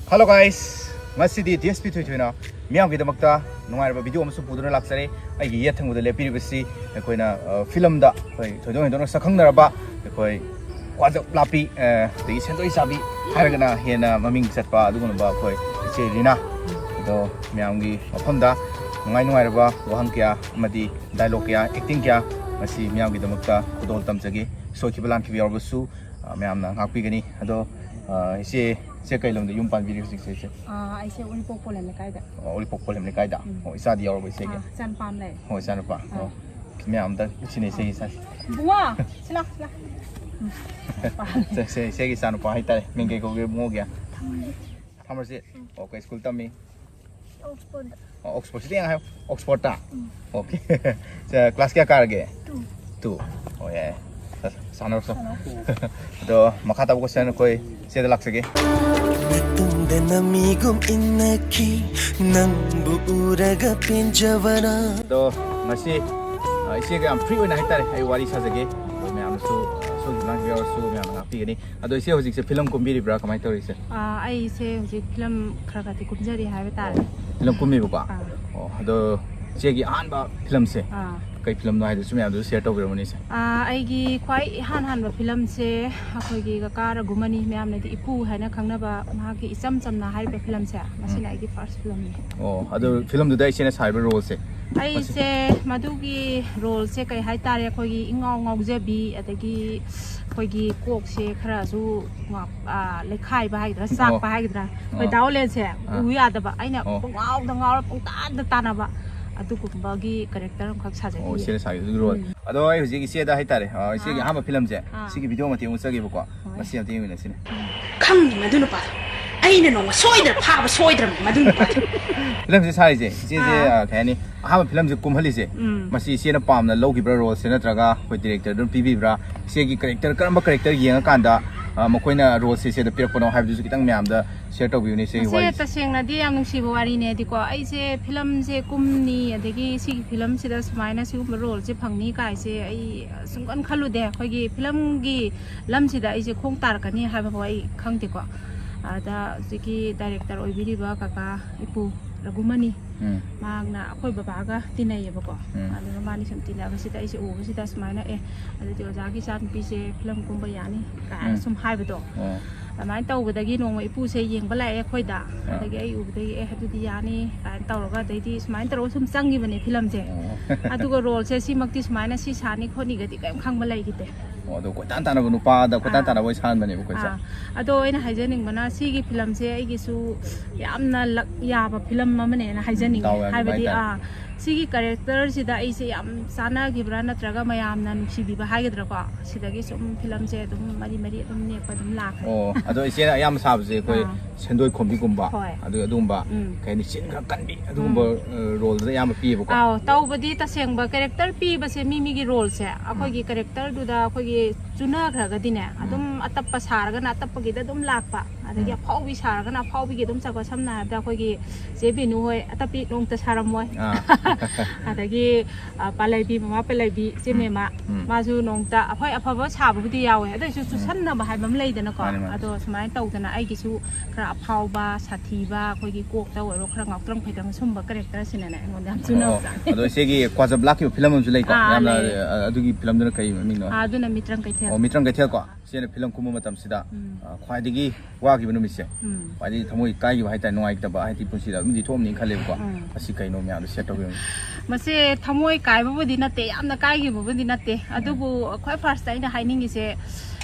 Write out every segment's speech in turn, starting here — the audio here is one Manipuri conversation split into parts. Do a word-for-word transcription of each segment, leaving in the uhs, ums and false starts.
Hello guys, ꯉꯁꯤꯗꯤ ꯗꯤ ꯑꯦꯁ ꯄꯤ ꯊꯣꯏꯊꯣꯏꯅ ꯃꯤꯌꯥꯝꯒꯤꯗꯃꯛꯇ ꯅꯨꯡꯉꯥꯏꯔꯕ ꯚꯤꯗꯤꯑꯣ ꯑꯃꯁꯨ ꯄꯨꯗꯨꯅ ꯂꯥꯛꯆꯔꯦ꯫ ꯑꯩꯒꯤ ꯌꯦꯠ ꯊꯪꯕꯗ ꯂꯦꯞꯄꯤꯔꯤꯕꯁꯤ ꯑꯩꯈꯣꯏꯅ, ꯑ, ꯐꯤꯂꯝꯗ ꯑꯩꯈꯣꯏ ꯊꯣꯏꯗꯣꯛ ꯍꯦꯟꯗꯣꯛꯅ ꯁꯛꯈꯪꯅꯔꯕ ꯑꯩꯈꯣꯏ ꯀ꯭ꯋꯥꯖꯞ ꯂꯥꯛꯄꯤ, ꯑ, ꯑꯗꯒꯤ ꯁꯦꯟꯗꯣꯏ ꯆꯥꯕꯤ ꯍꯥꯏꯔꯒꯅ ꯍꯦꯟꯅ ꯃꯃꯤꯡ ꯆꯠꯄ ꯑꯗꯨꯒꯨꯝꯂꯕ ꯑꯩꯈꯣꯏ ꯏꯆꯦ ꯔꯤꯅꯥ꯫ ꯑꯗꯣ ꯃꯌꯥꯝꯒꯤ ꯃꯐꯝꯗ ꯅꯨꯡꯉꯥꯏ ꯅꯨꯡꯉꯥꯏꯔꯕ ꯋꯥꯍꯪ ꯀꯌꯥ ꯑꯃꯗꯤ ꯗꯥꯏꯂꯣꯒ ꯀꯌꯥ, ꯑꯦꯛꯇꯤꯡ ꯀꯌꯥ ꯉꯁꯤ ꯃꯤꯌꯥꯝꯒꯤꯗꯃꯛꯇ ꯈꯨꯗꯣꯜ ꯇꯝꯖꯒꯦ꯫ ꯁꯣꯏꯈꯤꯕ ꯂꯥꯟꯈꯤꯕ ꯌꯥꯎꯔꯕꯁꯨ, ꯑ, ꯃꯌꯥꯝꯅ ꯉꯥꯛꯄꯤꯒꯅꯤ꯫ ꯑꯗꯣ, ꯑ, ꯏꯆꯦ, ꯏꯆꯦ ꯀꯩ ꯂꯝꯗ ꯌꯨꯝ ꯄꯥꯟꯕꯤꯔꯤ ꯍꯧꯖꯤꯛꯁꯦ, ꯏꯆꯦ? ꯑꯥ, ꯑꯩꯁꯦ ꯎꯔꯤꯄꯣꯛ ꯄꯣꯂꯦꯝ ꯂꯩꯀꯥꯏꯗ꯫ ꯑꯣ, ꯎꯔꯤꯄꯣꯛ ꯄꯣꯂꯦꯝ ꯂꯩꯀꯥꯏꯗ? ꯎꯝ꯫ ꯑꯣ, ꯏꯆꯥꯗꯤ ꯌꯥꯎꯔꯕ ꯏꯆꯦꯒꯤ? ꯑꯥ, ꯏꯆꯥꯅꯨꯄꯥ ꯑꯃ ꯂꯩ꯫ ꯑꯣ, ꯏꯆꯥꯅꯨꯄꯥ꯫ ꯑꯥ꯫ ꯑꯣ, ꯃꯌꯥꯝ ꯑꯝꯇ ꯎꯁꯤꯟꯅ ꯏꯆꯦꯒꯤ ꯏꯆꯥꯁꯦ꯫ ꯏꯕꯨꯡꯉꯣ, ꯁꯤ ꯂꯥꯎ, ꯁꯤ ꯂꯥꯎ꯫ ꯎꯝ꯫ ꯁꯦ, ꯁꯦ, ꯏꯆꯦꯒꯤ ꯏꯆꯥꯅꯨꯄꯥ ꯍꯥꯏꯇꯥꯔꯦ꯫ ꯃꯤꯡ ꯀꯩ ꯀꯧꯒꯦ ꯏꯕꯨꯡꯉꯣꯒꯤ? ꯊꯥꯃꯔꯖꯤꯠ꯫ ꯊꯥꯃꯔꯖꯤꯠ? ꯑꯣ, ꯀꯩ ꯁ꯭ꯀꯨꯜ ꯇꯝꯃꯤ? ꯑꯣꯛꯁꯐꯣꯔꯗ꯫ ꯑꯣ, ꯑꯣꯛꯁꯐꯣꯔꯗ꯫ ꯁꯤꯗꯤ ꯍꯥꯏꯌꯣ, ꯑꯣꯛꯁꯐꯣꯔꯗꯇ? ꯎꯝ꯫ ꯑꯣꯀꯦ꯫ ꯁꯦ, ꯀ꯭ꯂꯥꯁ ꯀꯌꯥ ꯀꯥꯔꯒꯦ? ꯇꯨ꯫ ꯇꯨ꯫ ꯑꯣ, ꯌꯥꯏ, ꯌꯥꯏ꯫ ꯁꯥꯟꯅꯔꯁꯨ꯫ ꯁꯥꯟꯅꯔꯁꯤ꯫ ꯑꯗꯣ, ꯃꯈꯥ ꯇꯥꯕ ꯀꯣꯏꯁꯟ ꯑꯩꯈꯣꯏ ꯁꯤꯗ ꯂꯥꯛꯆꯒꯦ꯫ ꯃꯤꯠꯇꯨꯡꯗ ꯅꯃꯤꯒꯨꯝ ꯏꯟꯅꯈꯤ, ꯅꯪꯕꯨ ꯎꯔꯒ ꯄꯦꯟꯖꯕꯅ꯫ ꯑꯗꯣ, ꯉꯁꯤ, ꯑ, ꯏꯆꯦꯒ ꯌꯥꯝ ꯐ꯭ꯔꯤ ꯑꯣꯏꯅ ꯍꯥꯏꯇꯥꯔꯦ, ꯑꯩ ꯋꯥꯔꯤ ꯁꯥꯖꯒꯦ꯫ ꯑꯗꯣ, ꯃꯌꯥꯝꯅꯁꯨ, ꯑ, ꯁꯣꯏꯈꯤꯕ ꯂꯥꯟꯈꯤꯕ ꯌꯥꯎꯔꯁꯨ ꯃꯌꯥꯝꯅ ꯉꯥꯛꯄꯤꯒꯅꯤ꯫ ꯑꯗꯣ, ꯏꯆꯦ ꯍꯧꯖꯤꯛꯁꯦ ꯐꯤꯂꯝ ꯀꯨꯝꯕꯤꯔꯤꯕ꯭ꯔꯥ? ꯀꯃꯥꯏꯅ ꯇꯧꯔꯤ, ꯏꯆꯦ? ꯑꯥ, ꯑꯩꯁꯦ ꯍꯧꯖꯤꯛ ꯐꯤꯂꯝ ꯈꯔ ꯈꯔꯗꯤ ꯀꯨꯝꯖꯔꯤ ꯍꯥꯏꯕ ꯇꯥꯔꯦ꯫ ꯑꯣ, ꯐꯤꯂꯝ ꯀꯨꯝꯃꯤꯕꯀꯣ? ꯑꯥ꯫ ꯑꯣ, ꯑꯗꯣ ꯏꯆꯦꯒꯤ ꯑꯍꯥꯟꯕ ꯐꯤꯂꯝꯁꯦ ꯑꯥ꯫ ꯀꯩ ꯐꯤꯂꯝꯅꯣ ꯍꯥꯏꯗꯨꯁꯨ ꯃꯌꯥꯝꯗꯁꯨ ꯁꯤꯌꯔ ꯇꯧꯕꯤꯔꯝꯃꯨꯅꯦ, ꯏꯆꯦ꯫ ꯑꯥ, ꯑꯩꯒꯤ ꯈ꯭ꯋꯥꯏ ꯏꯍꯥꯟ ꯍꯥꯟꯕ ꯐꯤꯂꯝꯁꯦ ꯑꯩꯈꯣꯏꯒꯤ ꯀꯀꯥ ꯔꯘꯨꯃꯅꯤ, ꯃꯌꯥꯝꯅꯗꯤ ꯏꯄꯨ ꯍꯥꯏꯅ ꯈꯪꯅꯕ, ꯃꯍꯥꯛꯀꯤ ꯏꯆꯝ ꯆꯝꯅ ꯍꯥꯏꯔꯤꯕ ꯐꯤꯂꯝꯁꯦ, ꯃꯁꯤꯅ ꯎꯝ꯫ ꯑꯩꯒꯤ ꯐꯥꯔꯁ ꯐꯤꯂꯝꯅꯤ꯫ ꯑꯣ, ꯑꯗꯣ ꯐꯤꯂꯝꯗꯨꯗ ꯏꯆꯦꯅ ꯁꯥꯔꯤꯕ ꯔꯣꯜꯁꯦ? ꯑꯩꯁꯦ ꯃꯗꯨꯒꯤ ꯔꯣꯜꯁꯦ ꯀꯩ ꯍꯥꯏꯇꯥꯔꯦ, ꯑꯩꯈꯣꯏꯒꯤ ꯏꯉꯥꯎ ꯉꯥꯎꯖꯕꯤ, ꯑꯗꯒꯤ ꯑꯩꯈꯣꯏꯒꯤ ꯀꯣꯛꯁꯦ ꯈꯔꯁꯨ ꯉꯥꯎ-, ꯑꯥ, ꯂꯩꯈꯥꯏꯕ ꯍꯥꯏꯒꯗ꯭ꯔꯥ, ꯑꯣ꯫ ꯆꯥꯛꯄ ꯍꯥꯏꯒꯗ꯭ꯔꯥ, ꯑꯩꯈꯣꯏ ꯑꯥ꯫ ꯗꯥ ꯑꯣꯂꯦꯟꯁꯦ ꯑꯣ꯫ ꯎ ꯌꯥꯗꯕ, ꯑꯩꯅ ꯑꯣ꯫ ꯄꯨꯡꯉꯥꯎꯗ ꯉꯥꯎꯔ ꯄꯨꯡꯇꯥꯟꯗ ꯇꯥꯟꯅꯕ, ꯑꯗꯨꯒꯨꯝꯕꯒꯤ ꯀꯦꯔꯦꯛꯇꯔ ꯑꯃꯈꯛ ꯁꯥꯖꯈꯤꯌꯦ꯫ ꯑꯣ, ꯏꯆꯦꯅ ꯁꯥꯈꯤꯕꯗꯨꯒꯤ ꯔꯣꯜ꯫ ꯎꯝ꯫ ꯑꯗꯣ ꯑꯩ ꯍꯧꯖꯤꯛ ꯏꯆꯦꯗ ꯍꯥꯏꯇꯥꯔꯦ, ꯑ, ꯏꯆꯦꯒꯤ ꯑꯥ꯫ ꯑꯍꯥꯟꯕ ꯐꯤꯂꯝꯁꯦ, ꯑꯥ꯫ ꯁꯤꯒꯤ ꯚꯤꯗꯤꯑꯣ ꯃꯇꯦꯛ ꯑꯃ ꯎꯠꯆꯒꯦꯕꯀꯣ꯫ ꯍꯣꯏ꯫ ꯃꯁꯤ ꯑꯝꯇ ꯌꯦꯡꯃꯤꯟꯅꯁꯤꯅꯦ꯫ ꯈꯪꯅꯤ ꯃꯗꯨ ꯅꯨꯄꯥꯗꯣ꯫ ꯑꯩꯅ ꯅꯣꯡꯃ ꯁꯣꯏꯗꯅ ꯐꯥꯕ ꯁꯣꯏꯗ꯭ꯔꯕꯅꯤ ꯃꯗꯨ ꯅꯨꯄꯥꯗꯣ꯫ ꯐꯤꯂꯝꯁꯦ ꯁꯥꯔꯤꯁꯦ, ꯏꯆꯦꯁꯦ, ꯑꯥ꯫ ꯑ, ꯀꯩ ꯍꯥꯏꯅꯤ, ꯑꯍꯥꯟꯕ ꯐꯤꯂꯝꯁꯦ ꯀꯨꯝꯍꯜꯂꯤꯁꯦ, ꯎꯝ꯫ ꯃꯁꯤ ꯏꯆꯦꯅ ꯄꯥꯝꯅ ꯂꯧꯈꯤꯕ꯭ꯔꯥ ꯔꯣꯜꯁꯦ, ꯅꯠꯇ꯭ꯔꯒ ꯑꯩꯈꯣꯏ ꯗꯤꯔꯦꯛꯇꯔꯗꯨꯅ ꯄꯤꯕꯤꯕ꯭ꯔꯥ? ꯏꯆꯦꯒꯤ ꯀꯦꯔꯦꯛꯇꯔ, ꯀꯔꯝꯕ ꯀꯦꯔꯦꯛꯇꯔ ꯌꯦꯡꯉꯀꯥꯟꯗ, ꯑ, ꯃꯈꯣꯏꯅ ꯔꯣꯜꯁꯦ ꯏꯆꯦꯗ ꯄꯤꯔꯛꯄꯅꯣ ꯍꯥꯏꯕꯗꯨꯁꯨ ꯈꯤꯇꯪ ꯃꯌꯥꯝꯗ ꯁꯤꯌꯔ ꯇꯧꯕꯤꯌꯨꯅꯦ, ꯏꯆꯦꯒꯤ ꯃꯁꯦ ꯋꯥꯔꯤꯁꯦ꯫ ꯇꯁꯦꯡꯅꯗꯤ ꯌꯥꯝ ꯅꯨꯡꯁꯤꯕ ꯋꯥꯔꯤꯅꯦ꯫ ꯍꯥꯏꯗꯤꯀꯣ, ꯑꯩꯁꯦ ꯐꯤꯂꯝꯁꯦ ꯀꯨꯝꯅꯤ, ꯑꯗꯒꯤ ꯁꯤꯒꯤ ꯐꯤꯂꯝꯁꯤꯗ ꯁꯨꯃꯥꯏꯅ ꯁꯤꯒꯨꯝꯕ ꯔꯣꯜꯁꯦ ꯐꯪꯅꯤ ꯀꯥꯏꯁꯦ ꯑꯩ ꯁꯨꯡꯈꯟ ꯈꯜꯂꯨꯗꯦ꯫ ꯑꯩꯈꯣꯏꯒꯤ ꯐꯤꯂꯝꯒꯤ ꯂꯝꯁꯤꯗ ꯑꯩꯁꯦ ꯈꯣꯡ ꯇꯥꯔꯛꯀꯅꯤ ꯍꯥꯏꯕꯐꯥꯎ ꯑꯩ ꯈꯪꯗꯦꯀꯣ꯫ ꯑꯗ ꯍꯧꯖꯤꯛꯀꯤ ꯗꯥꯏꯔꯦꯛꯇꯔ ꯑꯣꯏꯕꯤꯔꯤꯕ ꯀꯀꯥ ꯏꯄꯨ ꯔꯘꯨꯃꯅꯤ, ꯎꯝ ꯃꯍꯥꯛꯅ ꯑꯩꯈꯣꯏ ꯕꯕꯥꯒ ꯇꯤꯟꯅꯩꯌꯦꯕꯀꯣ꯫ ꯎꯝ꯫ ꯑꯗꯨꯒ ꯃꯥꯅꯤ ꯁꯨꯝ ꯇꯤꯟꯅꯕꯁꯤꯗ ꯑꯩꯁꯦ ꯎꯕꯁꯤꯗ ꯁꯨꯃꯥꯏꯅ, "ꯑꯦ, ꯑꯗꯨꯗꯤ ꯑꯣꯖꯥꯒꯤ ꯏꯆꯥꯅꯨꯄꯤꯁꯦ ꯐꯤꯂꯝ ꯀꯨꯝꯕ ꯌꯥꯅꯤ" ꯀꯥꯏꯅ ꯎꯝ꯫ ꯁꯨꯝ ꯍꯥꯏꯕꯗꯣ꯫ ꯑꯣ ꯑꯗꯨꯃꯥꯏꯅ ꯇꯧꯕꯗꯒꯤ ꯅꯣꯡꯃ ꯏꯄꯨꯁꯦ ꯌꯦꯡꯕ ꯂꯥꯛꯑꯦ ꯑꯩꯈꯣꯏꯗ꯫ ꯑꯥ꯫ ꯑꯗꯒꯤ ꯑꯩ ꯎꯕꯗꯒꯤ, "ꯑꯦ, ꯑꯗꯨꯗꯤ ꯌꯥꯅꯤ" ꯀꯥꯏꯅ ꯇꯧꯔꯒ, ꯑꯗꯩꯗꯤ ꯁꯨꯃꯥꯏꯅ ꯇꯧꯔꯒ ꯁꯨꯝ ꯆꯪꯈꯤꯕꯅꯦ ꯐꯤꯂꯝꯁꯦ꯫ ꯑꯣ ꯑꯗꯨꯒ ꯔꯣꯜꯁꯦ ꯁꯤꯃꯛꯇꯤ ꯁꯨꯃꯥꯏꯅ ꯁꯤ ꯁꯥꯅꯤ ꯈꯣꯠꯅꯤꯒꯗꯤ ꯀꯔꯤꯝ ꯈꯪꯕ ꯂꯩꯈꯤꯗꯦ꯫ ꯑꯣ, ꯑꯗꯣ ꯀꯣꯏꯇꯥꯟ ꯇꯥꯟꯅꯕ, ꯅꯨꯄꯥꯗ ꯀꯣꯏꯇꯥꯟ ꯑꯥ꯫ ꯇꯥꯟꯅꯕ ꯑꯣꯏ ꯁꯥꯍꯟꯕꯅꯦꯕ ꯑꯩꯈꯣꯏꯁꯦ꯫ ꯑꯥ, ꯑꯗꯣ ꯑꯩꯅ ꯍꯥꯏꯖꯅꯤꯡꯕꯅ, ꯁꯤꯒꯤ ꯐꯤꯂꯝꯁꯦ ꯑꯩꯒꯤꯁꯨ ꯌꯥꯝꯅ ꯂꯛ ꯌꯥꯕ ꯐꯤꯂꯝ ꯑꯃꯅꯦꯅ ꯍꯥꯏꯖꯅꯤꯡꯉꯤ꯫ ꯗꯥꯎ ꯌꯥꯈꯤꯕ ꯍꯥꯏꯕꯗꯤ, ꯍꯥꯏꯇꯥꯔꯦ꯫ ꯑꯥ, ꯁꯤꯒꯤ ꯀꯦꯔꯦꯛꯇꯔꯁꯤꯗ ꯑꯩꯁꯦ ꯌꯥꯝ ꯆꯥꯟꯅꯈꯤꯕ꯭ꯔꯥ, ꯅꯠꯇ꯭ꯔꯒ ꯃꯌꯥꯝꯅ ꯅꯨꯡꯁꯤꯕꯤꯕ ꯍꯥꯏꯒꯗ꯭ꯔꯥꯀꯣ, ꯁꯤꯗꯒꯤ ꯁꯨꯝ ꯐꯤꯂꯝꯁꯦ ꯑꯗꯨꯝ ꯃꯔꯤ ꯃꯔꯤ ꯑꯗꯨꯝ ꯅꯦꯛꯄ ꯑꯗꯨꯝ ꯂꯥꯛꯈ꯭ꯔꯦ꯫ ꯑꯣ, ꯑꯗꯣ ꯏꯆꯦꯅ ꯑꯌꯥꯝꯕ ꯁꯥꯕꯁꯦ ꯑꯩꯈꯣꯏ ꯑꯥ꯫ ꯁꯦꯟꯗꯣꯏ ꯈꯣꯝꯕꯤꯒꯨꯝꯕ, ꯍꯣꯏ꯫ ꯑꯗꯨ ꯑꯗꯨꯒꯨꯝꯕ ꯎꯝ꯫ ꯀꯩ ꯍꯥꯏꯅꯤ, ꯆꯤꯟ ꯈꯔ ꯀꯟꯕꯤ ꯑꯗꯨꯒꯨꯝꯕ, ꯎꯝ꯫ ꯑ, ꯔꯣꯜꯗ ꯑꯌꯥꯝꯕ ꯄꯤꯌꯦꯕꯀꯣ꯫ ꯑꯥꯎ, ꯇꯧꯕꯗꯤ ꯇꯁꯦꯡꯕ ꯀꯦꯔꯦꯛꯇꯔ ꯄꯤꯕꯁꯦ ꯃꯤ ꯃꯤꯒꯤ ꯔꯣꯜꯁꯦ ꯑꯩꯈꯣꯏꯒꯤ ꯀꯦꯔꯦꯛꯇꯔꯗꯨꯗ ꯑꯩꯈꯣꯏꯒꯤ ꯆꯨꯅꯈ꯭ꯔꯒꯗꯤꯅꯦ, ꯑꯗꯨꯝ ꯑꯇꯞꯄ ꯁꯥꯔꯒꯅ ꯑꯇꯞꯄꯒꯤꯗ ꯑꯗꯨꯝ ꯂꯥꯛꯄ, ꯑꯗꯒꯤ ꯎꯝ꯫ ꯑꯐꯥꯎꯕꯤ ꯁꯥꯔꯒꯅ ꯑꯐꯥꯎꯕꯤꯒꯤ ꯑꯗꯨꯝ ꯆꯠꯄ꯫ ꯁꯝꯅ ꯍꯥꯏꯔꯕꯗ ꯑꯩꯈꯣꯏꯒꯤ ꯆꯦ ꯕꯤꯅꯨ ꯍꯣꯏ ꯑꯇꯞꯄꯤ ꯅꯣꯡꯇ ꯁꯥꯔꯝꯃꯣꯏ꯫ ꯑꯥ꯫ ꯑꯗꯒꯤ, ꯑ, ꯄꯥꯂꯩꯕꯤ, ꯃꯃꯥ ꯄꯥꯂꯩꯕꯤ, ꯆꯦ ꯎꯝ꯫ ꯃꯦꯃꯥ, ꯎꯝ꯫ ꯃꯥꯁꯨ ꯅꯣꯡꯇ, ꯑꯩꯈꯣꯏ ꯑꯐꯕ ꯁꯥꯕꯕꯨꯗꯤ ꯌꯥꯎꯋꯦ, ꯑꯗꯨ ꯑꯣꯏꯁꯨ ꯎꯝ꯫ ꯆꯨꯁꯟꯅꯕ ꯍꯥꯏꯕ ꯑꯃ ꯂꯩꯗꯅꯀꯣ꯫ ꯃꯥꯅꯤ, ꯃꯥꯅꯤ꯫ ꯑꯣ, ꯆꯨꯅꯕꯖꯥꯠꯅꯤ꯫ ꯑꯗꯣ ꯏꯆꯦꯒꯤ ꯀ꯭ꯋꯥꯖꯞ ꯂꯥꯛꯈꯤꯕ ꯐꯤꯂꯝ ꯑꯃꯁꯨ ꯂꯩꯀꯣ, ꯑꯥ, ꯌꯥꯝꯅ, ꯂꯩ꯫ ꯑ, ꯑꯗꯨꯒꯤ ꯐꯤꯂꯝꯗꯨꯅ ꯀꯩ ꯃꯃꯤꯡꯅꯣ? ꯑꯥ, ꯑꯗꯨꯅ ꯃꯤꯇ꯭ꯔꯪ ꯀꯩꯊꯦꯜ꯫ ꯑꯣ, ꯃꯤꯇ꯭ꯔꯪ ꯀꯩꯊꯦꯜ ꯀꯣ꯫ ꯏꯆꯦꯅ ꯐꯤꯂꯝ ꯀꯨꯝꯕ ꯃꯇꯝꯁꯤꯗ, ꯎꯝ꯫ ꯑ, ꯈ꯭ꯋꯥꯏꯗꯒꯤ ꯋꯥꯈꯤꯕ ꯅꯨꯃꯤꯠꯁꯦ, ꯎꯝ꯫ ꯈ꯭ꯋꯥꯏꯗꯒꯤ ꯊꯃꯣꯏ ꯀꯥꯏꯈꯤꯕ ꯍꯥꯏꯇꯥꯔꯦ, ꯅꯨꯡꯉꯥꯏꯇꯕ ꯍꯥꯏꯗꯤ ꯄꯨꯟꯁꯤꯗ ꯑꯗꯨꯝꯗꯤ ꯊꯣꯛꯑꯝꯅꯤ ꯈꯜꯂꯦꯕꯀꯣ꯫ ꯎꯝ꯫ ꯃꯁꯤ ꯀꯩꯅꯣ ꯃꯌꯥꯝꯗꯣ ꯁꯤꯌꯔ ꯇꯧꯕꯤꯔꯝꯃꯤ꯫ ꯃꯁꯦ ꯊꯃꯣꯏ ꯀꯥꯏꯕꯕꯨꯗꯤ ꯅꯠꯇꯦ, ꯌꯥꯝꯅ ꯀꯥꯏꯈꯤꯕꯕꯨꯗꯤ ꯅꯠꯇꯦ, ꯑꯗꯨꯕꯨ ꯈ꯭ꯋꯥꯏ ꯐꯥꯔꯁꯇ ꯑꯩꯅ ꯍꯥꯏꯅꯤꯡꯉꯤꯁꯦ,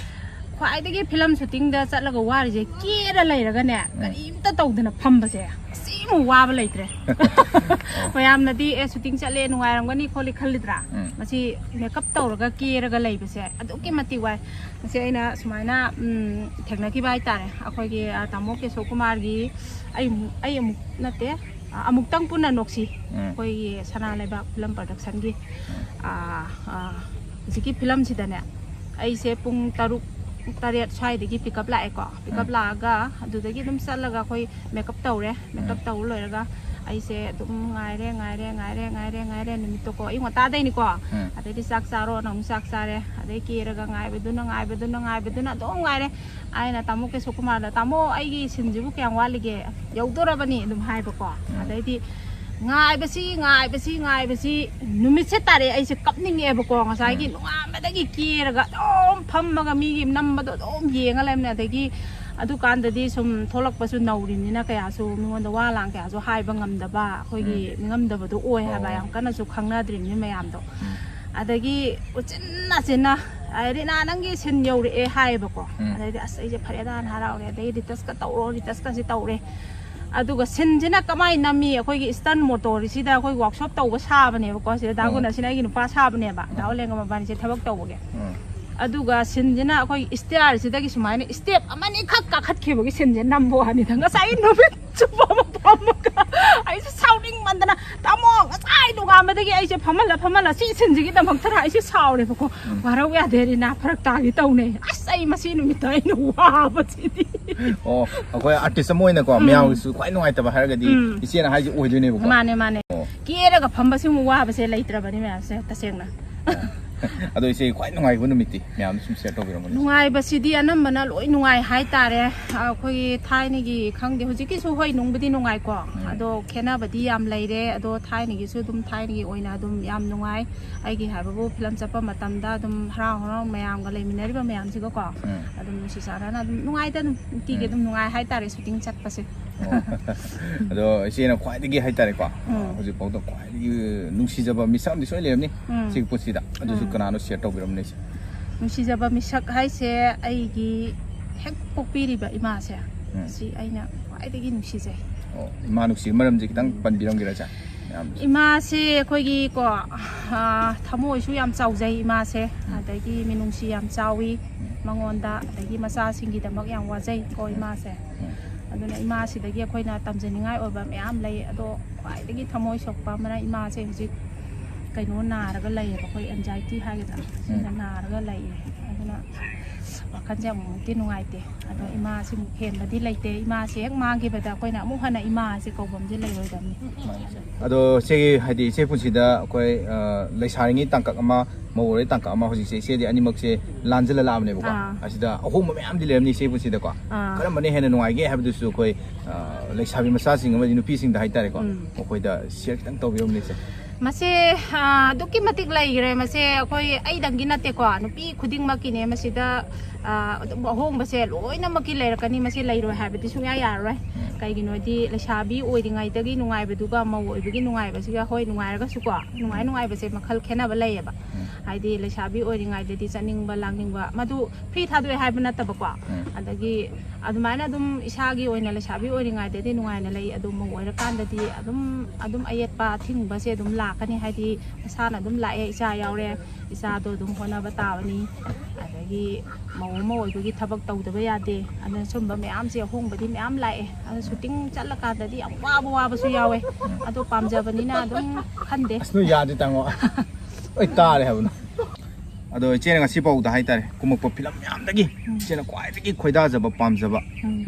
ꯈ꯭ꯋꯥꯏꯗꯒꯤ ꯐꯤꯂꯝ ꯁꯨꯇꯤꯡꯗ ꯆꯠꯂꯒ ꯋꯥꯔꯤꯁꯦ, ꯀꯦꯔ ꯂꯩꯔꯒꯅꯦ, ꯎꯝ꯫ ꯀꯔꯤꯝꯇ ꯇꯧꯗꯅ ꯐꯝꯕꯁꯦ, ꯁꯤꯃꯨꯛ ꯋꯥꯕ ꯂꯩꯇ꯭ꯔꯦ꯫ ꯃꯌꯥꯝꯅꯗꯤ, "ꯑꯦ, ꯁꯨꯇꯤꯡ ꯆꯠꯂꯦ, ꯅꯨꯡꯉꯥꯏꯔꯝꯒꯅꯤ" ꯈꯣꯠꯂꯤ ꯈꯜꯂꯤꯗ꯭ꯔꯥ? ꯎꯝ꯫ ꯃꯁꯤ ꯃꯦꯀꯞ ꯇꯧꯔꯒ ꯀꯦꯔꯒ ꯂꯩꯕꯁꯦ ꯑꯗꯨꯛꯀꯤ ꯃꯇꯤꯛ ꯋꯥꯏ꯫ ꯃꯁꯤ ꯑꯩꯅ ꯁꯨꯃꯥꯏꯅ, ꯎꯝ, ꯊꯦꯡꯅꯈꯤꯕ ꯍꯥꯏꯇꯥꯔꯦ꯫ ꯑꯩꯈꯣꯏꯒꯤ, ꯑ, ꯇꯥꯃꯣ ꯀꯦꯁꯣ ꯀꯨꯃꯥꯔꯒꯤ ꯑꯩ ꯑꯃꯨꯛ, ꯑꯩ ꯑꯃꯨꯛ ꯅꯠꯇꯦ, ꯑ, "ꯑꯃꯨꯛꯇꯪ ꯄꯨꯟꯅ ꯅꯣꯛꯁꯤ", ꯎꯝ꯫ ꯑꯩꯈꯣꯏꯒꯤ ꯁꯅꯥ ꯂꯩꯕꯥꯛ ꯐꯤꯂꯝ ꯄ꯭ꯔꯗꯛꯁꯟꯒꯤ, ꯎꯝ꯫ ꯑ, ꯑ, ꯍꯧꯖꯤꯛꯀꯤ ꯐꯤꯂꯝꯁꯤꯗꯅꯦ, ꯑꯩꯁꯦ ꯄꯨꯡ ꯇꯔꯨꯛ, ꯇꯔꯦꯠ ꯁ꯭ꯋꯥꯏꯗꯒꯤ ꯄꯤꯀꯞ ꯂꯥꯛꯑꯦꯀꯣ꯫ ꯄꯤꯀꯞ ꯎꯝ꯫ ꯂꯥꯛꯑꯒ ꯑꯗꯨꯗꯒꯤ ꯑꯗꯨꯝ ꯆꯠꯂꯒ ꯑꯩꯈꯣꯏ ꯃꯦꯀꯞ ꯇꯧꯔꯦ꯫ ꯃꯦꯀꯞ ꯎꯝ꯫ ꯇꯧꯕ ꯂꯣꯏꯔꯒ ꯑꯩꯁꯦ ꯑꯗꯨꯝ ꯉꯥꯏꯔꯦ, ꯉꯥꯏꯔꯦ, ꯉꯥꯏꯔꯦ, ꯉꯥꯏꯔꯦ, ꯉꯥꯏꯔꯦ, ꯅꯨꯃꯤꯠꯇꯣꯀꯣ, ꯑꯌꯨꯛ ꯉꯟꯇꯥꯗꯩꯅꯤꯀꯣ꯫ ꯎꯝ꯫ ꯑꯗꯩꯗꯤ ꯆꯥꯛ ꯆꯥꯔꯣꯅ ꯑꯃꯨꯛ ꯆꯥꯛ ꯆꯥꯔꯦ, ꯑꯗꯩ ꯀꯦꯔꯒ ꯉꯥꯏꯕꯗꯨꯅ, ꯉꯥꯏꯕꯗꯨꯅ, ꯉꯥꯏꯕꯗꯨꯅ ꯑꯗꯨꯝ ꯉꯥꯏꯔꯦ꯫ ꯑꯩꯅ ꯇꯥꯃꯣ ꯀꯦꯁꯣ ꯀꯨꯃꯥꯔꯗ, "ꯇꯥꯃꯣ, ꯑꯩꯒꯤ ꯁꯤꯟꯁꯤꯕꯨ ꯀꯌꯥꯝ ꯋꯥꯠꯂꯤꯒꯦ? ꯌꯧꯗꯣꯔꯕꯅꯤ?" ꯑꯗꯨꯝ ꯍꯥꯏꯕꯀꯣ꯫ ꯎꯝ꯫ ꯑꯗꯩꯗꯤ ꯉꯥꯏꯕꯁꯤ, ꯉꯥꯏꯕꯁꯤ, ꯉꯥꯏꯕꯁꯤ, ꯅꯨꯃꯤꯠꯁꯦ ꯇꯥꯔꯦ, ꯑꯩꯁꯦ ꯀꯞꯅꯤꯡꯉꯛꯑꯦꯕꯀꯣ꯫ ꯉꯁꯥꯏꯒꯤ ꯎꯝ꯫ ꯅꯣꯡꯉꯥꯟꯕꯗꯒꯤ ꯀꯦꯔꯒ ꯑꯗꯨꯝ ꯐꯝꯃꯒ ꯃꯤꯒꯤ ꯅꯝꯕꯗꯣ ꯑꯗꯨꯝ ꯌꯦꯡꯉ ꯂꯩꯕꯅꯦ꯫ ꯑꯗꯒꯤ ꯑꯗꯨꯀꯥꯟꯗꯗꯤ ꯁꯨꯝ ꯊꯣꯛꯂꯛꯄꯁꯨ ꯅꯧꯔꯤꯕꯅꯤꯅ ꯀꯌꯥꯁꯨ ꯃꯤꯉꯣꯟꯗ ꯋꯥ ꯂꯥꯡ ꯀꯌꯥꯁꯨ ꯍꯥꯏꯕ ꯉꯝꯗꯕ, ꯑꯩꯈꯣꯏꯒꯤ ꯎꯝ꯫ ꯅꯤꯡꯉꯝꯗꯕꯗꯣ ꯑꯣꯏ ꯍꯥꯏꯕ, ꯑꯣ꯫ ꯌꯥꯝ ꯀꯟꯅꯁꯨ ꯈꯪꯅꯗ꯭ꯔꯤꯕꯅꯤ ꯃꯌꯥꯝꯗꯣ꯫ ꯎꯝ꯫ ꯑꯗꯒꯤ ꯎꯆꯤꯟ ꯅꯥꯆꯤꯟꯅ, "ꯑ, ꯔꯤꯅꯥ, ꯅꯪꯒꯤ ꯁꯤꯟ ꯌꯧꯔꯛꯑꯦ" ꯍꯥꯏꯌꯦꯕꯀꯣ꯫ ꯎꯝ꯫ ꯑꯗꯩꯗꯤ ꯑꯁ, ꯑꯩꯁꯦ ꯐꯔꯦꯗꯥꯅ ꯍꯔꯥꯎꯔꯦ꯫ ꯑꯗꯩ ꯔꯤꯇꯁꯀ ꯇꯧꯔꯣ, ꯔꯤꯇꯁꯀꯁꯦ ꯇꯧꯔꯦ꯫ ꯑꯗꯨꯒ ꯁꯤꯟꯁꯤꯅ ꯀꯃꯥꯏꯅ ꯅꯝꯃꯤ? ꯑꯩꯈꯣꯏꯒꯤ ꯏꯁꯇꯟ ꯃꯣꯇꯣꯔꯁꯤꯗ ꯑꯩꯈꯣꯏ ꯋꯥꯛꯁꯣꯞ ꯇꯧꯕ ꯁꯥꯕꯅꯦꯕꯀꯣ꯫ ꯁꯤꯗ ꯗꯥ ꯑꯣ꯫ ꯒꯨꯅꯁꯤꯅ ꯑꯩꯒꯤ ꯅꯨꯄꯥ ꯁꯥꯕꯅꯦꯕ꯫ ꯗꯥ ꯑꯣ꯫ ꯑꯣꯂꯦꯟꯒ ꯃꯕꯥꯅꯤꯁꯦ ꯊꯕꯛ ꯇꯧꯕꯒꯤ꯫ ꯎꯝ꯫ ꯑꯗꯨꯒ ꯁꯤꯟꯁꯤꯅ ꯑꯩꯈꯣꯏ ꯏꯁꯇꯤꯌꯥꯔꯁꯤꯗꯒꯤ ꯁꯨꯃꯥꯏꯅ ꯏꯁꯇꯦꯞ ꯑꯃꯅꯤꯈꯛ ꯀꯥꯈꯠꯈꯤꯕꯒꯤ ꯁꯤꯟꯁꯦ ꯅꯝꯕ ꯋꯥꯅꯤꯗ꯫ ꯉꯁꯥꯏ ꯅꯨꯃꯤꯠ ꯆꯨꯞꯄ ꯑꯃ ꯐꯝꯃꯒ ꯑꯩꯁꯦ ꯁꯥꯎꯅꯤꯡꯃꯟꯗꯅ, "ꯇꯥꯃꯣ, ꯉꯁꯥꯏ ꯅꯣꯡꯉꯥꯟꯕꯗꯒꯤ ꯑꯩꯁꯦ ꯐꯝꯍꯜꯂ ꯐꯝꯍꯜꯂ ꯁꯤ ꯁꯤꯟꯁꯤꯒꯤꯗꯃꯛꯇꯔ ꯑꯩꯁꯦ ꯁꯥꯎꯔꯦꯕꯀꯣ꯫ ꯎꯝ꯫ ꯋꯥꯔꯧ ꯌꯥꯗꯦ ꯔꯤꯅꯥ, ꯐꯔꯛ ꯇꯥꯒꯦ ꯇꯧꯅꯦ꯫ ꯑꯁ, ꯑꯩ ꯃꯁꯤ ꯅꯨꯃꯤꯠꯇ ꯑꯩꯅ ꯋꯥꯕꯁꯤꯗꯤ"꯫ ꯑꯣ, ꯑꯩꯈꯣꯏ ꯑꯥꯔꯇꯤꯁ ꯑꯃ ꯑꯣꯏꯅꯀꯣ, ꯎꯝ꯫ ꯃꯌꯥꯝꯒꯤꯁꯨ ꯈ꯭ꯋꯥꯏ ꯅꯨꯡꯉꯥꯏꯇꯕ ꯍꯥꯏꯔꯒꯗꯤ ꯎꯝ꯫ ꯏꯆꯦꯅ ꯍꯥꯏꯁꯦ ꯑꯣꯏꯗꯣꯏꯅꯦꯕꯀꯣ꯫ ꯃꯥꯅꯦ, ꯃꯥꯅꯦ꯫ ꯑꯣ꯫ ꯀꯦꯔꯒ ꯐꯝꯕꯁꯤꯃꯨꯛ ꯋꯥꯕꯁꯦ ꯂꯩꯇ꯭ꯔꯕꯅꯤ ꯃꯌꯥꯝꯁꯦ, ꯇꯁꯦꯡꯅ꯫ ꯑꯗꯣ ꯏꯆꯦ, ꯈ꯭ꯋꯥꯏ ꯅꯨꯡꯉꯥꯏꯕ ꯅꯨꯃꯤꯠꯇꯤ ꯃꯌꯥꯝ ꯁꯨꯝ ꯁꯤꯌꯔ ꯇꯧꯕꯤꯔꯝꯃꯣꯅꯦ꯫ ꯅꯨꯡꯉꯥꯏꯕꯁꯤꯗꯤ ꯑꯅꯝꯕꯅ ꯂꯣꯏ ꯅꯨꯡꯉꯥꯏ ꯍꯥꯏꯇꯥꯔꯦ꯫ ꯑꯩꯈꯣꯏꯒꯤ ꯊꯥꯏꯅꯒꯤ, ꯈꯪꯗꯦ, ꯍꯧꯖꯤꯛꯀꯤꯁꯨ ꯍꯣꯏ ꯅꯨꯡꯕꯨꯗꯤ ꯅꯨꯡꯉꯥꯏꯀꯣ꯫ ꯎꯝ꯫ ꯑꯗꯣ ꯈꯦꯠꯅꯕꯗꯤ ꯌꯥꯝ ꯂꯩꯔꯦ꯫ ꯑꯗꯣ ꯊꯥꯏꯅꯒꯤꯁꯨ ꯑꯗꯨꯝ ꯊꯥꯏꯅꯒꯤ ꯑꯣꯏꯅ ꯑꯗꯨꯝ ꯌꯥꯝ ꯅꯨꯡꯉꯥꯏ꯫ ꯑꯩꯒꯤ ꯍꯥꯏꯕꯕꯨ ꯐꯤꯂꯝ ꯆꯠꯄ ꯃꯇꯝꯗ ꯑꯗꯨꯝ ꯍꯔꯥꯎ ꯍꯔꯥꯎ ꯃꯌꯥꯝꯒ ꯂꯩꯃꯤꯟꯅꯔꯤꯕ ꯃꯌꯥꯝꯁꯤꯒꯀꯣ꯫ ꯎꯝ꯫ ꯑꯗꯨꯝ ꯅꯨꯡꯁꯤ ꯆꯥꯟꯅꯅ ꯑꯗꯨꯝ ꯅꯨꯡꯉꯥꯏꯗ ꯑꯗꯨꯝ ꯅꯨꯡꯇꯤꯒꯤ ꯎꯝ꯫ ꯑꯗꯨꯝ ꯅꯨꯡꯉꯥꯏ ꯍꯥꯏꯇꯥꯔꯦ ꯁꯨꯇꯤꯡ ꯆꯠꯄꯁꯦ꯫ ꯑꯣ꯫ ꯑꯗꯣ ꯏꯆꯦꯅ ꯈ꯭ꯋꯥꯏꯗꯒꯤ ꯍꯥꯏꯇꯥꯔꯦꯀꯣ, ꯎꯝ꯫ ꯍꯧꯖꯤꯛꯐꯥꯎꯗ ꯈ꯭ꯋꯥꯏꯗꯒꯤ ꯅꯨꯡꯁꯤꯖꯕ ꯃꯤꯁꯛ ꯑꯃꯗꯤ ꯁꯣꯏ ꯂꯩꯔꯝꯅꯤ꯫ ꯎꯝ꯫ ꯁꯤꯒꯤ ꯄꯨꯟꯁꯤꯗ꯫ ꯑꯗꯨꯁꯨ ꯎꯝ꯫ ꯀꯅꯥꯅꯣ ꯁꯤꯌꯔ ꯇꯧꯕꯤꯔꯝꯅꯦ ꯏꯆꯦ? ꯅꯨꯡꯁꯤꯖꯕ ꯃꯤꯁꯛ ꯍꯥꯏꯁꯦ ꯑꯩꯒꯤ ꯍꯦꯛ ꯄꯣꯛꯄꯤꯔꯤꯕ ꯏꯃꯥꯁꯦ꯫ ꯎꯝ꯫ ꯁꯤ ꯑꯩꯅ ꯈ꯭ꯋꯥꯏꯗꯒꯤ ꯅꯨꯡꯁꯤꯖꯩ꯫ ꯑꯣ, ꯏꯃꯥ ꯅꯨꯡꯁꯤꯕ ꯃꯔꯝꯁꯦ ꯈꯤꯇꯪ ꯎꯝ꯫ ꯄꯟꯕꯤꯔꯝꯒꯦꯔꯥ ꯏꯆꯦ? ꯃꯌꯥꯝ ꯏꯃꯥꯁꯦ ꯑꯩꯈꯣꯏꯒꯤ ꯀꯣ, ꯑ, ꯊꯃꯣꯏꯁꯨ ꯌꯥꯝ ꯆꯥꯎꯖꯩ ꯏꯃꯥꯁꯦ꯫ ꯎꯝ꯫ ꯑꯗꯒꯤ ꯃꯤꯅꯨꯡꯁꯤ ꯌꯥꯝ ꯆꯥꯎꯏ ꯎꯝ꯫ ꯃꯉꯣꯟꯗ, ꯑꯗꯒꯤ ꯃꯆꯥꯁꯤꯡꯒꯤꯗꯃꯛ ꯌꯥꯝ ꯋꯥꯖꯩ ꯀꯣ ꯎꯝ꯫ ꯏꯃꯥꯁꯦ꯫ ꯎꯝ꯫ ꯑꯗꯨꯅ ꯏꯃꯥꯁꯤꯗꯒꯤ ꯑꯩꯈꯣꯏꯅ ꯇꯝꯖꯅꯤꯡꯉꯥꯏ ꯑꯣꯏꯕ ꯃꯌꯥꯝ ꯂꯩ꯫ ꯑꯗꯣ ꯈ꯭ꯋꯥꯏꯗꯒꯤ ꯊꯃꯣꯏ ꯁꯣꯛꯄ ꯑꯃꯅ ꯏꯃꯥꯁꯦ ꯍꯧꯖꯤꯛ ꯀꯩꯅꯣ ꯅꯥꯔꯒ ꯂꯩꯌꯦꯕ, ꯑꯩꯈꯣꯏ ꯑꯦꯟꯖꯥꯏꯇꯤ ꯍꯥꯏꯒꯗ꯭ꯔꯥ, ꯁꯤꯅ ꯎꯝ꯫ ꯅꯥꯔꯒ ꯂꯩꯌꯦ꯫ ꯑꯗꯨꯅ ꯋꯥꯈꯜꯁꯦ ꯑꯃꯨꯛꯃꯨꯛꯇꯤ ꯅꯨꯡꯉꯥꯏꯇꯦ꯫ ꯑꯗꯣ ꯏꯃꯥꯁꯤꯃꯨꯛ ꯍꯦꯟꯕꯗꯤ ꯂꯩꯇꯦ꯫ ꯏꯃꯥꯁꯦ ꯍꯦꯛ ꯃꯥꯡꯈꯤꯕꯗ ꯑꯩꯈꯣꯏꯅ ꯑꯃꯨꯛ ꯍꯟꯅ ꯏꯃꯥꯁꯦ ꯀꯧꯕꯝꯁꯦ ꯂꯩꯔꯣꯏꯗꯕꯅꯤ꯫ ꯑꯗꯣ ꯏꯆꯦꯒꯤ, ꯍꯥꯏꯗꯤ ꯏꯆꯦ ꯄꯨꯟꯁꯤꯗ ꯑꯩꯈꯣꯏ ꯑ, ꯂꯩꯁꯥꯔꯤꯉꯩ ꯇꯥꯡꯀꯛ ꯑꯃ, ꯃꯧ ꯑꯣꯏꯔꯩ ꯇꯥꯡꯀꯛ ꯑꯃ, ꯍꯧꯖꯤꯛꯁꯦ ꯏꯆꯦꯗꯤ ꯑꯅꯤꯃꯛꯁꯦ ꯂꯥꯟꯁꯤꯜꯂ ꯂꯥꯛꯑꯕꯅꯦꯕꯀꯣ꯫ ꯑꯥ꯫ ꯑꯁꯤꯗ ꯑꯍꯣꯡꯕ ꯃꯌꯥꯝꯗꯤ ꯂꯩꯔꯝꯅꯤ ꯏꯆꯦ ꯄꯨꯟꯁꯤꯗꯀꯣ꯫ ꯑꯥ꯫ ꯀꯔꯝꯕꯅ ꯍꯦꯟꯅ ꯅꯨꯡꯉꯥꯏꯒꯦ ꯍꯥꯏꯕꯗꯨꯁꯨ ꯑꯩꯈꯣꯏ ꯑ, ꯂꯩꯁꯥꯕꯤ ꯃꯆꯥꯁꯤꯡ ꯑꯃꯗꯤ ꯅꯨꯄꯤꯁꯤꯡꯗ ꯍꯥꯏꯇꯥꯔꯦꯀꯣ, ꯎꯝ꯫ ꯃꯈꯣꯏꯗ ꯁꯤꯌꯔ ꯈꯤꯇꯪ ꯇꯧꯕꯤꯔꯝꯅꯤ ꯏꯆꯦ꯫ ꯃꯁꯦ ꯑ, ꯑꯗꯨꯛꯀꯤ ꯃꯇꯤꯛ ꯂꯩꯈ꯭ꯔꯦ꯫ ꯃꯁꯦ ꯑꯩꯈꯣꯏ ꯑꯩꯗꯪꯒꯤ ꯅꯠꯇꯦꯀꯣ, ꯅꯨꯄꯤ ꯈꯨꯗꯤꯡꯃꯛꯀꯤꯅꯦ꯫ ꯃꯁꯤꯗ ꯑ, ꯑꯗꯨꯝ ꯑꯍꯣꯡꯕꯁꯦ ꯂꯣꯏꯅꯃꯛꯀꯤ ꯂꯩꯔꯛꯀꯅꯤ꯫ ꯃꯁꯤ ꯂꯩꯔꯣꯏ ꯍꯥꯏꯕꯗꯤ ꯁꯨꯡꯌꯥ ꯌꯥꯔꯔꯣꯏ꯫ ꯀꯩꯒꯤꯅꯣꯗꯤ ꯂꯩꯁꯥꯕꯤ ꯑꯣꯏꯔꯤꯉꯩꯗꯒꯤ ꯅꯨꯡꯉꯥꯏꯕꯗꯨꯒ ꯃꯧ ꯑꯣꯏꯕꯒꯤ ꯅꯨꯡꯉꯥꯏꯕꯁꯤꯒ, ꯍꯣꯏ, ꯅꯨꯡꯉꯥꯏꯔꯒꯁꯨꯀꯣ, ꯅꯨꯡꯉꯥꯏ ꯅꯨꯡꯉꯥꯏꯕꯁꯦ ꯃꯈꯜ ꯈꯦꯠꯅꯕ ꯂꯩꯌꯦꯕ꯫ ꯍꯥꯏꯗꯤ ꯂꯩꯁꯥꯕꯤ ꯑꯣꯏꯔꯤꯉꯩꯗꯗꯤ ꯆꯠꯅꯤꯡꯕ ꯂꯥꯡꯅꯤꯡꯕ, ꯃꯗꯨ ꯐ꯭ꯔꯤ ꯊꯥꯗꯣꯛꯑꯦ ꯍꯥꯏꯕ ꯅꯠꯇꯕꯀꯣ꯫ ꯑꯗꯒꯤ ꯑꯗꯨꯃꯥꯏꯅ ꯑꯗꯨꯝ ꯏꯁꯥꯒꯤ ꯑꯣꯏꯅ ꯂꯩꯁꯥꯕꯤ ꯑꯣꯏꯔꯤꯉꯩꯗꯗꯤ ꯅꯨꯡꯉꯥꯏꯅ ꯂꯩ꯫ ꯑꯗꯣ ꯃꯧ ꯑꯣꯏꯔꯀꯥꯟꯗꯗꯤ ꯑꯗꯨꯝ, ꯑꯗꯨꯝ ꯑꯌꯦꯠꯄ ꯑꯊꯤꯡꯕꯁꯦ ꯑꯗꯨꯝ ꯂꯥꯛꯀꯅꯤ꯫ ꯍꯥꯏꯗꯤ ꯃꯁꯥꯅ ꯑꯗꯨꯝ ꯂꯥꯛꯑꯦ, ꯏꯆꯥ ꯌꯥꯎꯔꯦ, ꯏꯆꯥꯗꯣ ꯑꯗꯨꯝ ꯍꯣꯠꯅꯕ ꯇꯥꯕꯅꯤ꯫ ꯑꯗꯒꯤ ꯃꯧ ꯑꯃ ꯑꯣꯏꯕꯒꯤ ꯊꯕꯛ ꯇꯧꯗꯕ ꯌꯥꯗꯦ꯫ ꯑꯗꯨꯅ ꯁꯨꯝꯕ ꯃꯌꯥꯝꯁꯦ, ꯑꯍꯣꯡꯕꯗꯤ ꯃꯌꯥꯝ ꯂꯥꯛꯑꯦ꯫ ꯑꯗꯣ ꯁꯨꯇꯤꯡ ꯆꯠꯂꯀꯥꯟꯗꯗꯤ ꯌꯥꯝ ꯋꯥꯕ ꯋꯥꯕꯁꯨ ꯌꯥꯎꯋꯦ꯫ ꯑꯗꯣ ꯄꯥꯝꯖꯕꯅꯤꯅ ꯑꯗꯨꯝ ꯈꯟꯗꯦ꯫ ꯑꯁ, ꯅꯣꯏ ꯌꯥꯗꯦ ꯇꯥꯃꯣ꯫ ꯑꯩ ꯇꯥꯔꯦ ꯍꯥꯏꯕꯅꯣ꯫ ꯑꯗꯣ ꯏꯆꯦꯅ ꯉꯁꯤ ꯐꯥꯎꯗ ꯍꯥꯏꯇꯥꯔꯦ, ꯀꯨꯝꯃꯛꯄ ꯐꯤꯂꯝ ꯃꯌꯥꯝꯗꯒꯤ ꯏꯆꯦꯅ ꯈ꯭ꯋꯥꯏꯗꯒꯤ ꯈꯣꯏꯗꯥꯖꯕ, ꯄꯥꯝꯖꯕ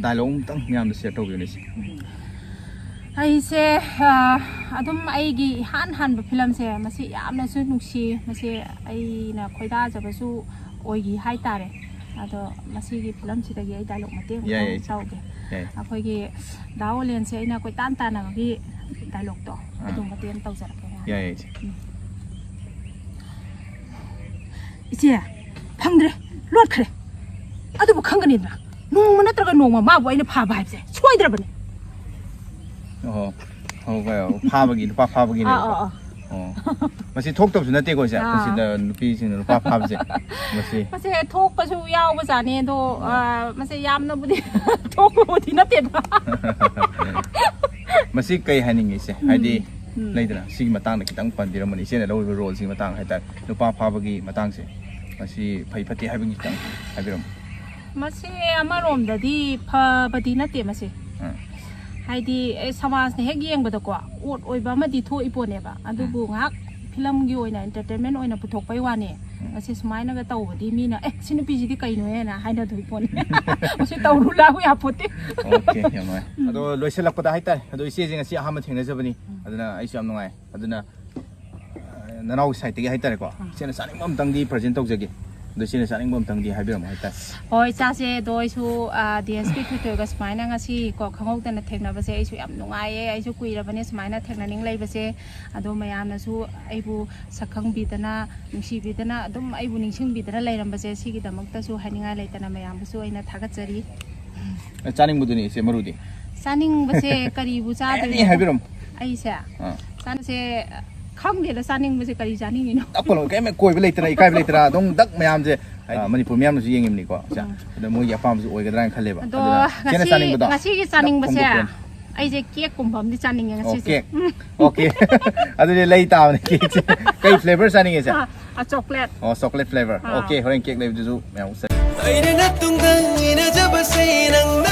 ꯗꯥꯏꯂꯣꯛ ꯑꯃꯇꯪ ꯃꯌꯥꯝꯗ ꯁꯤꯌꯔ ꯇꯧꯕꯤꯌꯨꯅꯦ ꯏꯆꯦ꯫ ꯑꯩꯁꯦ ꯑ, ꯑꯗꯨꯝ ꯑꯩꯒꯤ ꯏꯍꯥꯟ ꯍꯥꯟꯕ ꯐꯤꯂꯝꯁꯦ, ꯃꯁꯤ ꯌꯥꯝꯅꯁꯨ ꯅꯨꯡꯁꯤ꯫ ꯃꯁꯤ ꯑꯩꯅ ꯈꯣꯏꯗꯥꯖꯕꯁꯨ ꯑꯣꯏꯈꯤ ꯍꯥꯏꯇꯥꯔꯦ꯫ ꯑꯗꯣ ꯃꯁꯤꯒꯤ ꯐꯤꯂꯝꯁꯤꯗꯒꯤ ꯑꯩ ꯗꯥꯏꯂꯣꯛ ꯃꯇꯦꯛ ꯌꯥꯏ, ꯑꯃꯇꯪ ꯌꯥꯏ, ꯏꯆꯦ꯫ ꯇꯧꯒꯦ꯫ ꯌꯥꯏ꯫ ꯑꯩꯈꯣꯏꯒꯤ ꯗꯥ ꯑꯣꯂꯦꯟꯁꯦ ꯑꯩꯅ ꯀꯣꯏꯇꯥꯟ ꯇꯥꯟꯅꯕꯒꯤ ꯗꯥꯏꯂꯣꯛꯇꯣ, ꯑꯗꯨ ꯃꯇꯦꯛ ꯑꯃ ꯇꯧꯖꯔꯛꯀꯦ꯫ ꯌꯥꯏ, ꯌꯥꯏ, ꯏꯆꯦ꯫ ꯏꯆꯦ, ꯐꯪꯗ꯭ꯔꯦ, ꯂꯣꯠꯈ꯭ꯔꯦ꯫ ꯑꯗꯨꯕꯨ ꯈꯪꯒꯅꯤꯗꯅ, ꯅꯣꯡꯃ ꯅꯠꯇ꯭ꯔꯒ ꯅꯣꯡꯃ ꯃꯥꯕꯨ ꯑꯩꯅ ꯐꯥꯕ ꯍꯥꯏꯕꯁꯦ ꯁꯣꯏꯗ꯭ꯔꯕꯅꯤ꯫ ꯑꯣ, ꯑꯣ, ꯍꯣꯏ, ꯍꯣꯏ, ꯐꯥꯕꯒꯤ, ꯅꯨꯄꯥ ꯐꯥꯕꯒꯤꯅꯦꯕꯀꯣ꯫ ꯑꯥ, ꯑꯥ, ꯑꯥ꯫ ꯑꯣ, ꯃꯁꯤ ꯊꯣꯛꯇꯕꯁꯨ ꯅꯠꯇꯦꯀꯣ ꯏꯆꯦ, ꯑꯥ꯫ ꯄꯨꯟꯁꯤꯗ ꯅꯨꯄꯤꯁꯤꯡꯅ ꯅꯨꯄꯥ ꯐꯥꯕꯁꯦ꯫ ꯃꯁꯤ ꯃꯁꯦ ꯊꯣꯛꯄꯁꯨ ꯌꯥꯎꯕꯖꯥꯠꯅꯤ, ꯑꯗꯣ, ꯑꯥ, ꯃꯁꯦ ꯌꯥꯝꯅꯕꯨꯗꯤ ꯊꯣꯛꯄꯕꯨꯗꯤ ꯅꯠꯇꯦꯗ꯫ ꯃꯁꯤ ꯀꯩ ꯍꯥꯏꯅꯤꯡꯉꯤ ꯏꯆꯦ? ꯍꯥꯏꯗꯤ ꯂꯩꯗꯅ, ꯁꯤꯒꯤ ꯃꯇꯥꯡꯗ ꯈꯤꯇꯪ ꯄꯟꯕꯤꯔꯝꯕꯅꯤ, ꯏꯆꯦꯅ ꯂꯧꯔꯤꯕ ꯔꯣꯜꯁꯤꯒꯤ ꯃꯇꯥꯡ ꯍꯥꯏꯇꯥꯔꯦ, ꯅꯨꯄꯥ ꯐꯥꯕꯒꯤ ꯃꯇꯥꯡꯁꯦ, ꯃꯁꯤ ꯐꯩ ꯐꯠꯇꯦ ꯍꯥꯏꯕꯒꯤ ꯈꯤꯇꯪ ꯍꯥꯏꯕꯤꯔꯝꯃꯨ꯫ ꯃꯁꯤ ꯑꯃꯔꯣꯝꯗꯗꯤ ꯐꯕꯗꯤ ꯅꯠꯇꯦ ꯃꯁꯤ꯫ ꯑꯥ꯫ ꯍꯥꯏꯗꯤ, ꯑꯦ, ꯁꯃꯥꯖꯅ ꯍꯦꯛ ꯌꯦꯡꯕꯗꯀꯣ, ꯑꯣꯠ ꯑꯣꯏꯕ ꯑꯃꯗꯤ ꯊꯣꯛꯏ ꯄꯣꯠꯅꯦꯕ꯫ ꯑꯗꯨꯕꯨ ꯉꯥꯏꯍꯥꯛ ꯐꯤꯂꯝꯒꯤ ꯑꯣꯏꯅ, ꯑꯦꯟꯇꯔꯇꯦꯟꯃꯦꯟ ꯑꯣꯏꯅ ꯄꯨꯊꯣꯛꯄꯩ ꯋꯥꯅꯤ꯫ ꯑꯁꯤ ꯁꯨꯃꯥꯏꯅꯒ ꯇꯧꯕꯗꯤ ꯃꯤꯅ, "ꯑꯦ, ꯁꯤ ꯅꯨꯄꯤꯁꯤꯗꯤ ꯀꯩꯅꯣꯍꯦꯅ" ꯍꯥꯏꯅꯗꯣꯏ ꯄꯣꯠꯅꯤ꯫ ꯃꯁꯤ ꯇꯧꯔꯨ ꯂꯥꯎ ꯌꯥꯄꯣꯠꯇꯦ꯫ ꯑꯣꯀꯦ, ꯌꯥꯝ ꯅꯨꯡꯉꯥꯏ꯫ ꯑꯗꯣ ꯂꯣꯏꯁꯤꯜꯂꯛꯄꯗ ꯍꯥꯏꯇꯥꯔꯦ, ꯑꯗꯣ ꯏꯆꯦꯁꯦ ꯉꯁꯤ ꯑꯍꯥꯟꯕ ꯊꯦꯡꯅꯖꯕꯅꯤ꯫ ꯑꯗꯨꯅ ꯑꯩꯁꯨ ꯌꯥꯝ ꯅꯨꯡꯉꯥꯏ꯫ ꯑꯗꯨꯅ ꯑ, ꯅꯅꯥꯎꯒꯤ ꯁꯥꯏꯠꯇꯒꯤ ꯍꯥꯏꯇꯥꯔꯦꯀꯣ, ꯏꯆꯦꯅ ꯆꯥꯅꯤꯡꯕ ꯑꯝꯇꯪꯗꯤ ꯄ꯭ꯔꯖꯦꯟ ꯇꯧꯖꯒꯦ꯫ ꯑꯗꯣ ꯏꯆꯦꯅ ꯆꯥꯅꯤꯡꯕ ꯑꯝꯇꯪꯗꯤ ꯍꯥꯏꯕꯤꯔꯝꯃꯣ ꯍꯥꯏꯇꯥꯔꯦ꯫ ꯍꯣꯏ, ꯆꯥꯁꯦ꯫ ꯑꯗꯣ ꯑꯩꯁꯨ ꯗꯤ ꯑꯦꯁ ꯄꯤ ꯊꯣꯏꯊꯣꯏꯒ ꯁꯨꯃꯥꯏꯅ ꯉꯁꯤ ꯀꯣ ꯈꯪꯍꯧꯗꯅ ꯊꯦꯡꯅꯕꯁꯦ ꯑꯩꯁꯨ ꯌꯥꯝ ꯅꯨꯡꯉꯥꯏꯌꯦ꯫ ꯑꯩꯁꯨ ꯀꯨꯏꯔꯕꯅꯦ ꯁꯨꯃꯥꯏꯅ ꯊꯦꯡꯅꯅꯤꯡ ꯂꯩꯕꯁꯦ꯫ ꯑꯗꯣ ꯃꯌꯥꯝꯅꯁꯨ ꯑꯩꯕꯨ ꯁꯛ ꯈꯪꯕꯤꯗꯅ, ꯅꯨꯡꯁꯤꯕꯤꯗꯅ, ꯑꯗꯨꯝ ꯑꯩꯕꯨ ꯅꯤꯡꯁꯤꯡꯕꯤꯗꯅ ꯂꯩꯔꯝꯕꯁꯦ, ꯁꯤꯒꯤꯗꯃꯛꯇꯁꯨ ꯍꯥꯏꯅꯤꯡꯉꯥꯏ ꯂꯩꯇꯅ ꯃꯌꯥꯝꯕꯨꯁꯨ ꯑꯩꯅ ꯊꯥꯒꯠꯆꯔꯤ꯫ ꯑ, ꯆꯥꯅꯤꯡꯕꯗꯨꯅꯤ ꯏꯆꯦ, ꯃꯔꯨꯗꯤ꯫ ꯆꯥꯅꯤꯡꯕꯁꯦ ꯀꯔꯤꯕꯨ ꯆꯥꯗꯣꯏꯅꯣ? ꯑꯦꯅꯤ ꯍꯥꯏꯕꯤꯔꯝꯃꯣ꯫ ꯑꯩꯁꯦ ꯑꯥ꯫ ꯆꯥꯅꯤꯡꯕꯁꯦ ꯈꯪꯗꯦꯗ, ꯆꯥꯅꯤꯡꯕꯁꯦ ꯀꯔꯤ ꯆꯥꯅꯤꯡꯉꯤꯅꯣ? ꯇꯞꯄꯂꯣ, ꯀꯩꯝ ꯀꯣꯏꯕ ꯂꯩꯇꯅ, ꯏꯀꯥꯏꯕ ꯂꯩꯇꯅ ꯑꯗꯨꯝ ꯗꯛ ꯃꯌꯥꯝꯁꯦ, ꯑ, ꯃꯅꯤꯄꯨꯔ ꯃꯤꯌꯥꯝꯅꯁꯨ ꯌꯦꯡꯉꯤꯕꯅꯤꯀꯣ꯫ ꯁꯦ, ꯑꯗꯣ ꯃꯣꯏꯒꯤ ꯑꯄꯥꯝꯕꯁꯨ ꯑꯣꯏꯒꯗ꯭ꯔꯥ ꯍꯥꯏꯅ ꯈꯜꯂꯦꯕ꯫ ꯑꯗꯣ ꯑꯗꯨꯅ ꯏꯆꯦꯅ ꯉꯁꯤ, ꯆꯥꯅꯤꯡꯕꯗꯣ ꯉꯁꯤꯒꯤ ꯗꯛ ꯆꯥꯅꯤꯡꯕꯁꯦ ꯐꯣꯡꯗꯣꯛꯄꯤꯌꯨꯅꯦ꯫ ꯑꯩꯁꯦ ꯀꯦꯛꯀꯨꯝꯕ ꯑꯃꯗꯤ ꯆꯥꯅꯤꯡꯉꯦ ꯑꯣ, ꯉꯁꯤꯁꯦ꯫ ꯀꯦꯛ꯫ ꯑꯣꯀꯦ꯫ ꯑꯗꯨꯗꯤ ꯂꯩ ꯇꯥꯕꯅꯦ ꯀꯦꯛꯁꯦ꯫ ꯀꯩ ꯐ꯭ꯂꯦꯚꯔ ꯆꯥꯅꯤꯡꯉꯦ ꯏꯆꯦ? ꯑ, ꯑ, ꯆꯣꯀ꯭ꯂꯦꯠ꯫ ꯑꯣ, ꯆꯣꯀ꯭ꯂꯦꯠ ꯐ꯭ꯂꯦꯚꯔ꯫ ꯑꯥ꯫ ꯑꯣꯀꯦ, ꯍꯣꯔꯦꯟ ꯀꯦꯛ ꯂꯩꯕꯗꯨꯁꯨ ꯃꯌꯥꯝ ꯎꯠꯆꯒꯦ꯫ ꯑꯩꯅ ꯅꯇꯨꯡꯗ ꯏꯟꯅꯖꯕꯁꯦ ꯅꯪ